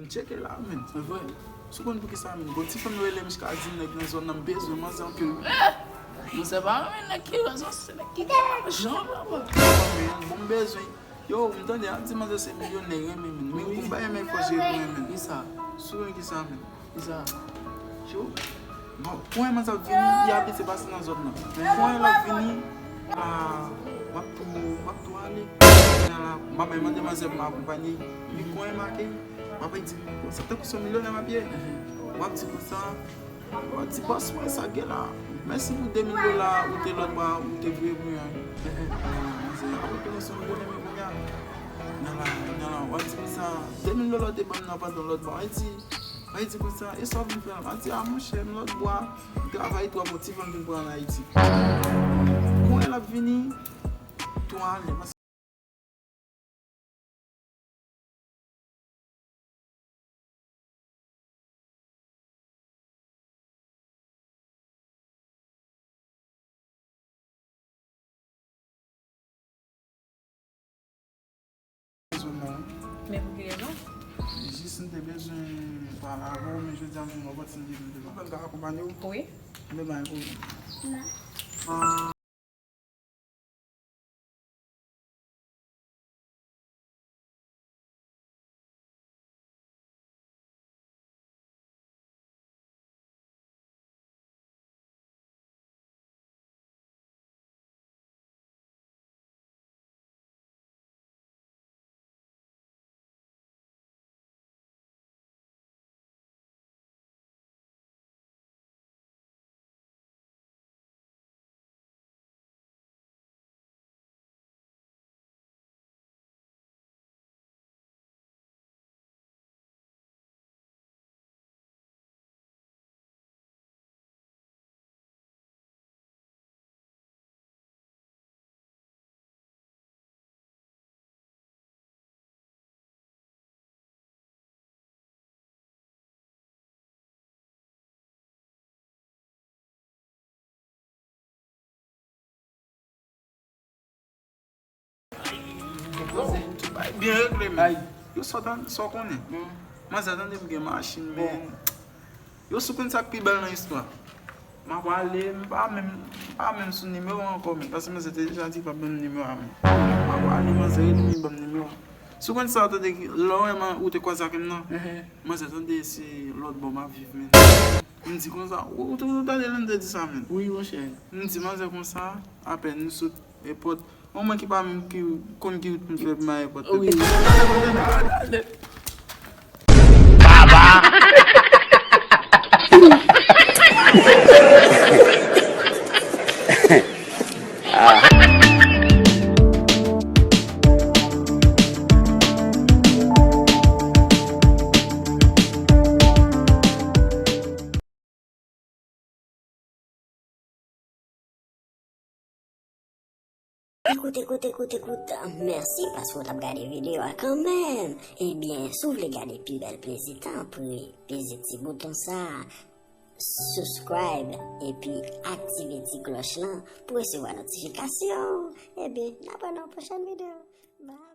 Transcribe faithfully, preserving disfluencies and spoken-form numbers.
M tcheke la, men. Se vre. Si w konn poukisa, men. Gon ti fanm rele m chita di m nèg nan zòn nan, m bezwen manzè anpil. Eh! Manzè pa renmen nèg ki rezon, se nèg ki gen lajan, papa. Men, bon, m bezwen. Yo, m tande, ap di manzè se milyonè, renmen, men. Men, wi, gon bagay, men, fò jere pou mwen, men. Kisa? Si w renmen kisa, men? Kisa? Yo. Bon, kounye a manzè ap vini, li abitye pase nan zòn nan. Kounye a l ap vini, a, m ap tou, m ap tou ale. Kounye a la, m ap mande manzè pou m akonpanye. Li kounye make, m ap di, bon, se tankou se yon milyonè m ap ye. W ap di konsa, w ap di, bòs mwen, sa k gen la? Mèsi pou de mil dola ou te lòt bwa, ou te voye pou mwen. Manzè, a, ou konnen se yon milyonè, men kounye a. Kounye a la, kounye a la, w ap di konsa, de mil dola ou te ban m nan pandan lòt bwa. Mwen di, Mwen di konsa, e sa w vin fè la? M di, a monchè, m lòt bwa, m travay twòp, yon ti fanm vin pran ann Ayiti. Kounye a l ap vini, tou ale, paske Bezwen non. Men pou ki rezon? Jis m te bezwen pale avè w, men jodi a m jwenn opòtinite pou m te pale. Mwen ka akonpanye w? Wi. Men pa gen pwoblèm. Byen regle, men. Yo, sa w tan-, sa w konnen? Manzè tande m gen machin, men. Yo, si w konn sa k pi bèl nan istwa. M ap ale, m pa menm, m pa menm sou nimewo ankò, men. Paske manzè te deja di l p ap ban m nimewo a, men. M ap ale, manzè rele m, li ban m nimewo a. Si w konn sa, w tande, lè w wè man, ou te kwaze ak m nan. Manzè tande se lòt bò m ap viv, men. M di konsa, ou, ou, ou tande lè m te di sa, men. Wi, monchè. M di manzè konsa, apèn nou sot èpòt. Yon mwen ki pa menm ki konn ki wout pou m fè pou m al èpòt. Wi. Baba! Ekout, ekout, ekout, ekout. Mèsi paske w t ap gade videyo a kanmenm. Ebyen, si w vle gade pi bèl plezi, tanpri, peze ti bouton sa a, subscribe, epi aktive ti klòch lan pou resevwa notifikasyon. Ebyen, n ap wè nan yon pwochèn videyo. Bye.